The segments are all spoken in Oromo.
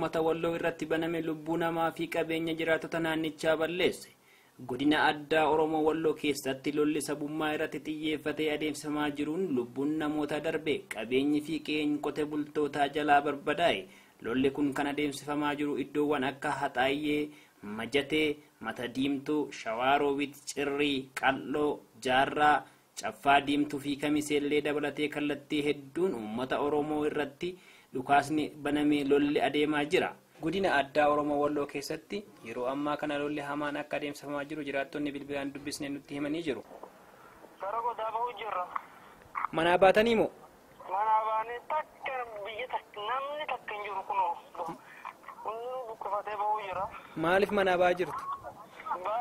uummata Walloo irratti baname lubbuu namaa fi qabeenya jiraattota naannichaa balleesse. Godina addaa Oromoo Walloo keessatti lolli sabummaa irratti xiyyeeffatee adeemsifamaa jiruun lubbuun namoota darbe, qabeenyi fi qe'een qote bultootaa jalaa barbadaa'e. Lolli kun kan adeemsifamaa jiru iddoowwan akka Haxaayyee, Majatee, Mata Diimtuu, Shawaaroobit, Cirrii, Qal'oo, Jaarraa, Caffaa Diimtuu fi Kamiseellee dabalatee kallattii hedduun uummata Oromoo irratti dhukaasni banamee lolli adeemaa jira. Godina addaa Oromoo Walloo keessatti yeroo ammaa kana lolli hamaan akka adeemsifamaa jiru jiraattonni bilbilaan dubbisne nutti himanii jiru. Gara godaa bahuu jirra. Manaa baatanii moo? Manaa baanee takka biyya takka namni takka hin jiru kunoo. Hundinuu buqqifatee bahuu jira. Maaliif manaa ba'aa jirtu?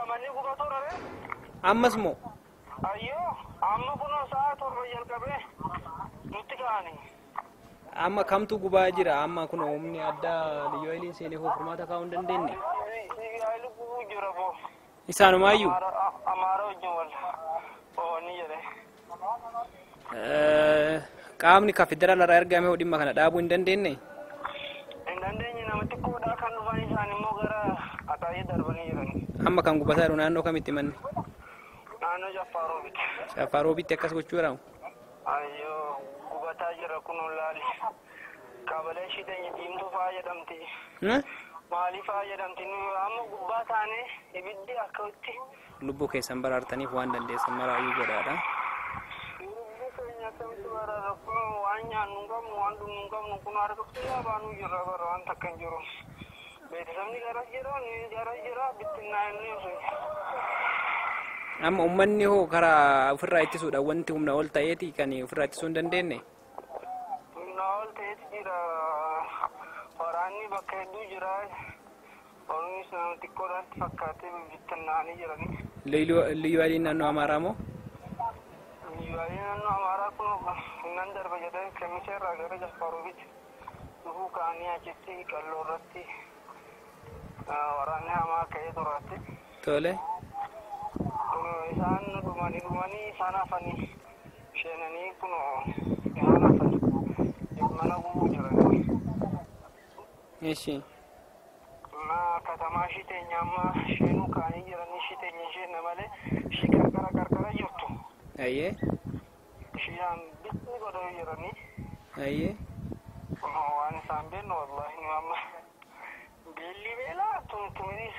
Manni gubatuu dha. Ammas moo? Ayyoo, amma kunoo sa'a 7 jalqabee nutti ka'anii. Amma kamtu gubaa jira? Amma kun humni addaa Liyyuu Hayiliin seenee furmaata kaa'uu hin dandeenye. Hayilii gubuu jira boo. Isaanumaayyuu? Amaara wajjin wal oolanii jedhe. Qaamni ka federaala irraa ergame hoo dhimma kana dhaabuu hin dandeenye? Hin dandeenye, nama xiqqoodhaa kan dhufan, isaan immoo gara Axaayyee darbanii jiran. Amma kan gubataa jiru naannoo kamitti manni? Naannoo Caffaa Roobitti. Caffaa Roobitti akkas gochuu jira? Ayyoo, gubataa jira kunoo laali. Qabalee ishii teenya Diimtuu fa'aa jedhamti. Maalii fa'aa jedhamti? Amma gubbaa taanee ibiddi akka itti. Lubbuu keessan baraartaniif waan dandeessan maraayyuu godhaadha. Lubbuu keenya akkamitti baraara? Kun waan nyaannu hin qabnu, waan dhugnu hin qabnu, kun harka qullaa baanuu jirra bara, waan takka hin jiru. Beeksisni garas jira, ni garas jira, bittinnaa inni osoo. Amma uummanni hoo karaa ofirraa ittisuudha wanti humna ol ta'eeti kan ofirraa ittisuu hin dandeenye? Humna ol ta'eeti jira. Waraanni bakka hedduu jira. Ormis nama xiqqoodhaatti fakkaatee bittinnaanii jirani. Liyyuu Hayiliin naannoo Amaaraa moo? Liyyuu Hayiliin naannoo Amaaraa kun nan darba jedhee Kamisee irraa gara Caffaa Roobitti dhufuu ka'anii achitti Qalloo irratti waraanni hamaa ka'ee turaatti. Tole. Isaan dhumanii dhumanii isaan hafanii sheenanii kun isaan hafanii mana gubuu jiran. Ishi. Na katamaa ishii teenya amma sheenuu ka'anii jiranii, ishii teenya isheena malee ishii qarqara qarqara jirtu. Ayyee. Ishiidhaan bitni godhanii jiranii. Ayyee. Waan isaan beeknu wallahi nu amma beelli beelaa tumtuminiis.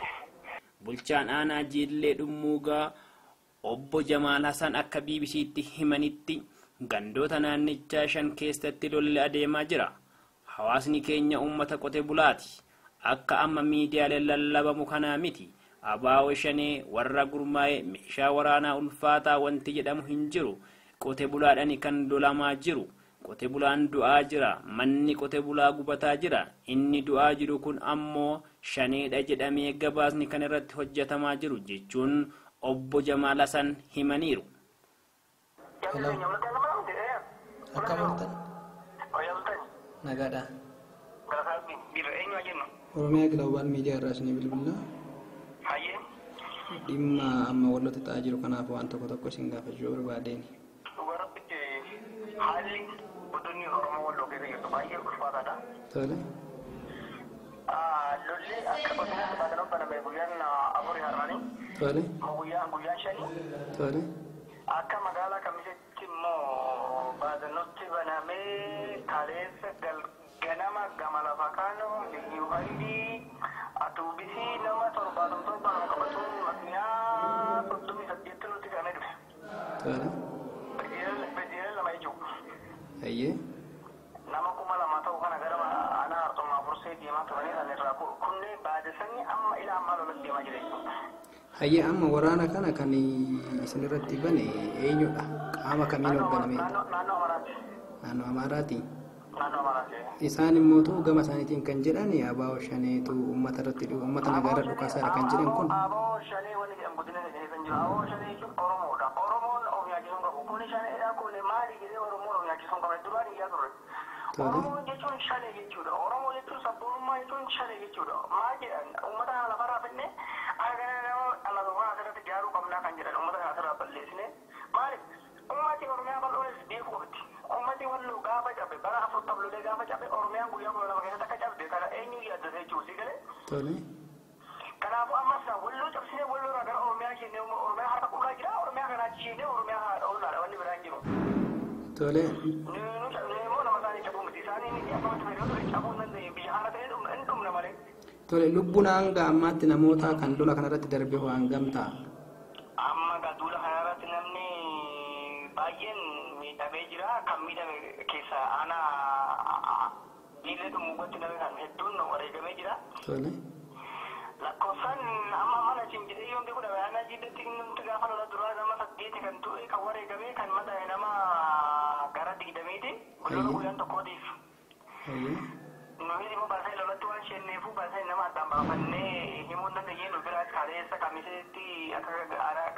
Bulchaan aanaa Jiillee Dhummuugaa obbo Jamaal Hassan akka BBC'tti himanitti gandoota naannichaa 5 keessatti lolli adeemaa jira. Hawaasni keenya uummata qote bulaati. Akka amma miidiyaaleen lallabamu kanaa miti. Abaa'oo Shanee warra gurmaa'e meeshaa waraanaa ulfaataa wanti jedhamu hin jiru. Qote bulaadhaan kan lolamaa jiru. Qote bulaan du'aa jira. Manni qote bulaa gubataa jira. Inni du'aa jiru kun ammoo Shaneedha jedhamee gabaasni kan irratti hojjetamaa jiru jechuun obbo Jamaal Hassan himaniiru. Hello. Akkam ooltan? Nagaadha. Oromiyaa Global Miidiyaa irraa isinii bilbilaa. Dhimma amma Wallootti ta'aa jiru kanaaf waan tokko tokko isin gaafachuu barbaadeen. Haalli godinni Oromoo Walloo keessa jirtu baay'ee ulfaataadha. Tole. Lolli akka godinatti baatanii baname guyyaan 4 har'aanii. Tole. Guyyaan 5. Tole. Akka magaalaa Kamiseetti immoo Baadannootti banamee kaleessa ganama gama lafa kaanoo Liyyuu Hayilii atuubisii nama 77 qabatuun makiinaa 38 nutti fe'amee dhufe. Tole. Bejeela 2 jechuudha. Ayyee. Nama 2000 ta'u kana gara aanaa Harxummaa Fursee deemaa turanii kan irraa kunneen baadasanii amma ila ammaa lolatti deemaa jira jechuudha. Hayyee, amma waraana kana kan isin irratti bane eenyudha? Qaama kamiin hoogganame? Naannoo Amaraati. Naannoo Amaaraati. Naannoo Amaraati. Isaan immootu gama isaaniitiin kan jedhan Abaa'oo Shaneetu uummata irratti uummata nagaarra dhukaasaadha kan jedhan kun. Abaa'oo Shanee wanni jedhamu godina keessa hin jiru. Abaa'oo Shanee jechuun Oromoodha. Oromoon of nyaachisuu hin qabu. Kuni Shaneedha, kuni maali jedhee Oromoon of nyaachisuu hin qabu. Duraan iyyaa turre. Oromoo jechuun Shanee jechuudha. Oromoo jechuun sabboonummaa jechuun Shanee jechuudha. Maal jedhan, uummata kana lafarraa fidne akka nama dhala asirratti ijaaruu qabnaa kan jedhan, uummata kana asirraa balleessine. Maaliif uummati Oromiyaa bal'oonis beekuu qabdi. Uummati Walloo gaafa cabe, bara 40 lolee gaafa cabe, Oromiyaan guyyaa 12 keessatti akka cabde kana eenyu yaaddatee Tole. Kanaafuu ammas Walloo cabsinee Walloo irraa gara Oromiyaa jennee Oromiyaa harka qullaa jira. Oromiyaa kanaa achi jennee Oromiyaa haadha ollaadha wanni biraan jiru. Tole. Nu immoo nama isaanii cabuu miti. Isaanii miti akkamatti fayyadamu ture cabuu hin dandeenye. Biyya haala ta'ee hin dhumna malee. Tole lubbuun hanga ammaatti namoota kan lola kanarratti darbe hoo hangam ta'a? Amma duula kanarratti namni baay'een miidhamee jira. Kan miidhame keessa aanaa Jiillee Dhummuuggatti namni kan hedduun wareegamee jira. Tole. Lakkoofsaan amma mana siin jedhee yoon beeku dhabe aanaa Jiilleetti nuti gaafa lola duraa nama 8 kan du'e kan wareegame kan madaa'e nama gara 20ti. Lola guyyaan tokkootiif. Nuyi immoo baasee lolatti waan shenneefu baasee nama addaan baafannee himuu hin dandeenye nu biraas kaleessa kamiseetti akka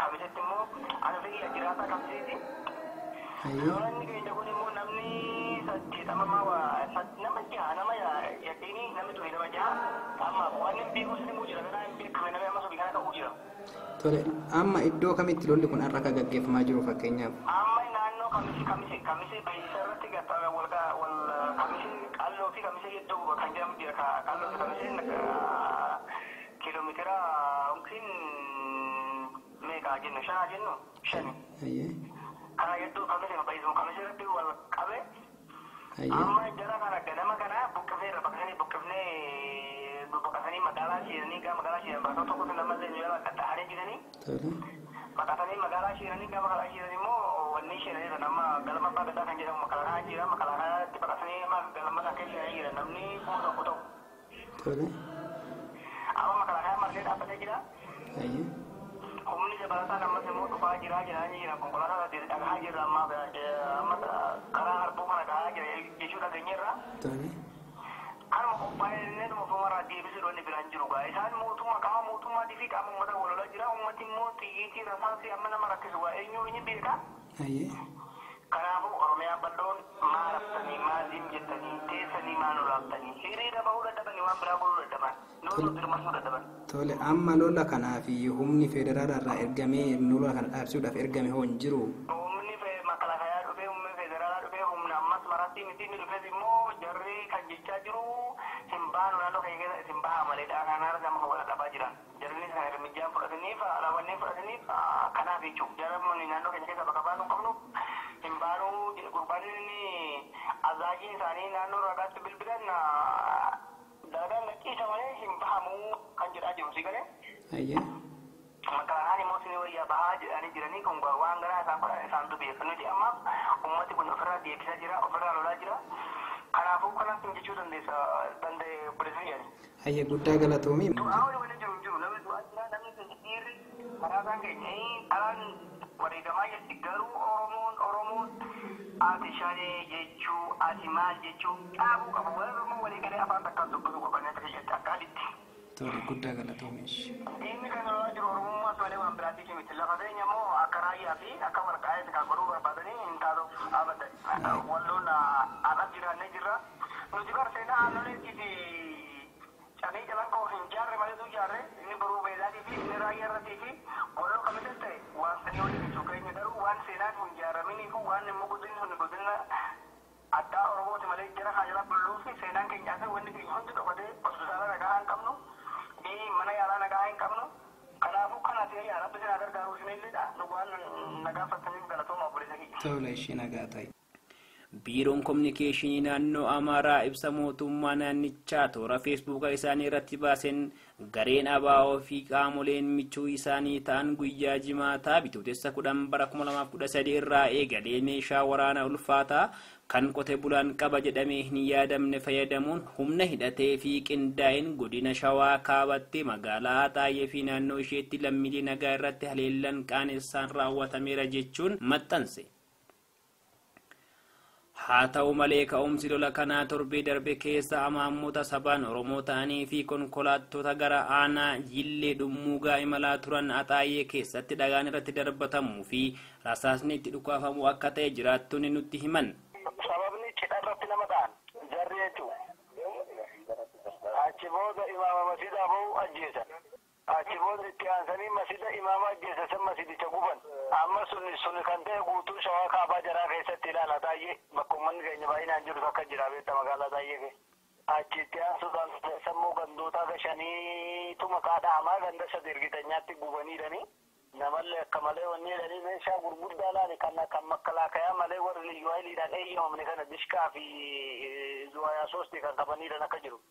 kamiseetti immoo ana fi jiraataa kamiseeti. Lolanni keenya kun immoo namni 8 amma nama 6 nama yakkiini namni du'e nama 6 amma waan hin beeku sin immoo jira kanaa hin beekame namni amma subii kana ka'uu jira. Tole amma iddoo kamitti lolli kun har'a akka gaggeeffamaa jiru fakkeenyaaf? Amma naannoo kamise baay'isa irratti gattame wal kamise qalloo fi kamise gidduu kan jedhamu jira qalloo fi kamiseen kiiloomeetira yookiin meeqa jennu 5 jennu 5. Kana gidduu kamise baay'isuma kamise irratti wal qabe. Amma jara kana ganama kana buqqifneerra baqasanii buqqifnee baqasanii magaalaa seenanii gara magaalaa seenan bakka tokko lamallee nu jala qaxxaa'anii jiranii. Baqatanii magaalaa seenanii gara magaalaa seenan immoo wanni seenaniidha nama galma abbaa gadaa kan jedhamu makalaakaa jira makalaakaatti baqatanii amma galma kan keessa seenanii jira namni 1000 ta'u. Amma makalaakaa marsee dhaabbatee jira. Humni dabalataan ammas immoo dhufaa jira jedhanii jira konkolaataa dhagahaa jirra amma karaa harbuu kana gahaa jira jechuu dhageenyeerra. Kanuma qophaa'ee dhuma ofumarraa deebisuu wanni biraan jiru gaa isaan mootummaa qaama mootummaatii fi qaama uummata wal lolaa jira uummati immoo xiyyiitii rasaasii amma nama rakkisu gaa eenyu inni beeka. Kanaafuu Oromiyaa bal'oon maa raftanii maa zim jettanii teessanii maa nu laaftanii hiriira bahuu dadhabanii waan biraa godhuu dadhaban nuyi dirmachuu dadhaban. Tole amma lola kanaa fi humni federaalaa irraa ergamee lola kana dhaabsisuudhaaf ergame hoo hin jiru? Humni makalakayaa dhufee humni federaalaa dhufee humna ammas maratti miti inni dhufes immoo jarri kan jechaa jiru hin baanu naannoo keenya keessa isin baha maleedha kanaaf nama wal dhabaa jiran. Jarri kan hirmijjaan fudhataniif alaabanneen fudhataniif kanaaf jechuudha. Jarri naannoo keenya keessa bakka baanu qabnu hin baanu gurbaan inni azaajiin isaanii naannoo ragaatti bilbilan dalagaan laqiisa malee hin bahamuu kan jedhaa jiru si galee. Makalaakaan immoo isin wayyaa bahaa jedhanii jiranii kun waan garaa isaan godhan isaantu beeka. Nuti ammaaf uummati kun ofirraa deebisaa jira ofirraa lolaa jira. Kanaafuu kanatti jechuu dandeessa danda'e obboleessa jedhani. Hayyee guddaa galatoomii. Du'aa walii waliin jiru jiru namni du'aa jira namni dhiirri karaa isaan keenya dhalaan wareegamaa jirti garuu Oromoon ati shanee jechuu ati maal jechuu dhaabuu qabu warri Oromoo walii galee afaan takkaan dubbatu qaban akka jette akka aditti. Tole guddaa galatoomeesh. Inni kan lolaa jiru Oromummaas malee waan biraatiif miti lafa teenya immoo akka raayyaa fi akka warqaa'eetti kan godhuu barbaadanii hin taatuuf abadan. Walloon alaf jiraannee jirra. Nuti bar seenaa aannoleetii fi canii calanqoo hin jaarre maleetu jaarre inni boruu beelaatii fi inni raayyaa irrattii fi walloo kamitti ta'e waan sanii olii jechuu keenya garuu waan seenaan hin jaaraminii fi waan immoo godinni sun godina addaa Oromooti malee jara haa jala bulluu fi seenaan keenyaa fi wanni keenya hundi dhokatee hospitaala nagaa hin qabnu mana yaalaa nagaa hin qabnu kanaafuu kana ta'e yaa rabbi sinaa gargaaruu isinilleedha nu waan nagaa fattaniif galatooma obboleessa kiyya. Tole ishee nagaa ta'i. Biiroon Kominikeeshinii naannoo Amaaraa ibsa mootummaa naannichaa toora feesbuuka isaanii irratti baaseen gareen ABO fi qaamoleen michuu isaanii ta'an guyyaa jimaataa bitootessa 10 bara 2013 irraa eegalee meeshaa waraanaa ulfaataa kan qote bulaan qaba jedhamee hin yaadamne fayyadamuun humna hidhatee fi qindaa'een godina Shawaa Kaabatti magaalaa Axaayee fi naannoo isheetti lammiilee nagaa irratti haleellaan qaanessaan raawwatameera jechuun maxxanse. Haa ta'u malee ka'umsi lola kanaa torbee darbe keessa amaammota sabaan Oromoo ta'anii fi konkolaattota gara aanaa Jillee Dhummuugaa imalaa turan Axaayee keessatti dhagaan irratti darbatamuu fi rasaasni itti dhukaafamu akka ta'e jiraattonni nutti himan. Sababni cidha irratti nama ta'an jarri jechuudha. Achi booda imaama masiidaa ba'u ajjeesan. Achi booda itti aansanii masiida imaama ajjeesan san masiidicha guban. Amma suni kan ta'e guutuu Shawaa Kaabaa jaraa keessatti ilaala Axaayee bakka uummanni keenya baay'inaan jiru akka jira beekta magaalaa Axaayee keessa. Achitti aansuudhaan sammuu gandoota gashaniitu maqaa dhahamaa ganda sadi ergitanyaatti gubaniidhani. Namallee akka malee wanni jedhanii meeshaa gurguddaa laali kan kan makkalaakayaa malee warri liyyuu hayiliidhaan eeyyamamne kana dishqaa fi zuwaayaa soostii kan qabaniidhan akka jiru.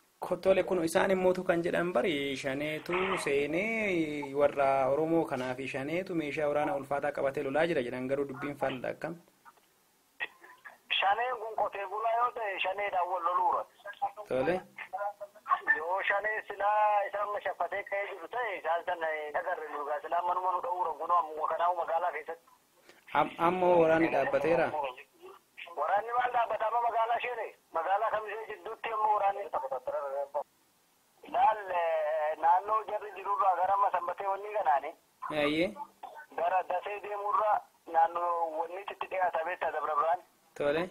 Tole kun isaan immootu kan jedhan bari shaneetu seenee warra Oromoo kanaa fi shaneetu meeshaa waraana ulfaataa qabatee lolaa jira jedhan garuu dubbiin faallaa akkam. Shaneen kun qotee bulaa yoo ta'e shaneedhaan wal loluura. Tole. Yoo shanee silaa isaan mashaffatee ka'ee jiru ta'e isaan sana agarre nuugaa silaa manuma nu dha'uura kunoo ammuma kanaa magaalaa keessatti. Ammoo waraanni dhaabbateera. Waraanni maal dhaabbata amma magaalaa isheene magaalaa kamisee jidduutti ammoo waraanni. Laal naannoo jarri jirurraa gara amma sanbatee wanni kanaani. Ayyee. Gara dasee deemurraa naannoo wanni itti dhiyaata beektaa dabra biraan. Tole.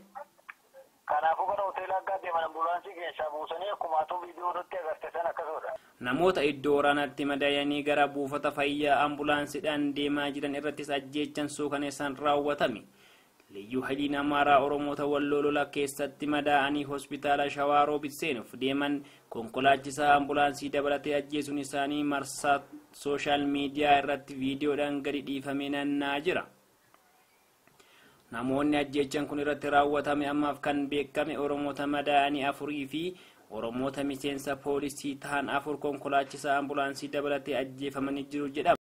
Kanaafuu gara hoteela akka deeman ambulaansii keessaa buusanii akkuma atuu viidiyoo irratti agarte sana akkasuma. Namoota iddoo waraanaatti madaa'anii gara buufata fayyaa ambulaansiidhaan deemaa jiran irrattis ajjeechan suukaneessaan raawwatame. Liyyuu Hayiliin Amaaraa Oromoota Walloo lola keessatti madaa'anii hospitaala Shawaa Roobit seenuuf deeman konkolaachisaa ambulaansii dabalatee ajjeesuun isaanii marsaa sooshaal miidiyaa irratti viidiyoodhaan gadi dhiifamee naanna'aa jira. Namoonni ajjeechan kun irratti raawwatame ammaaf kan beekame Oromoota madaa'anii afurii fi Oromoota miseensa poolisii ta'an afur konkolaachisaa ambulaansii dabalatee ajjeefamanii jiru jedhama.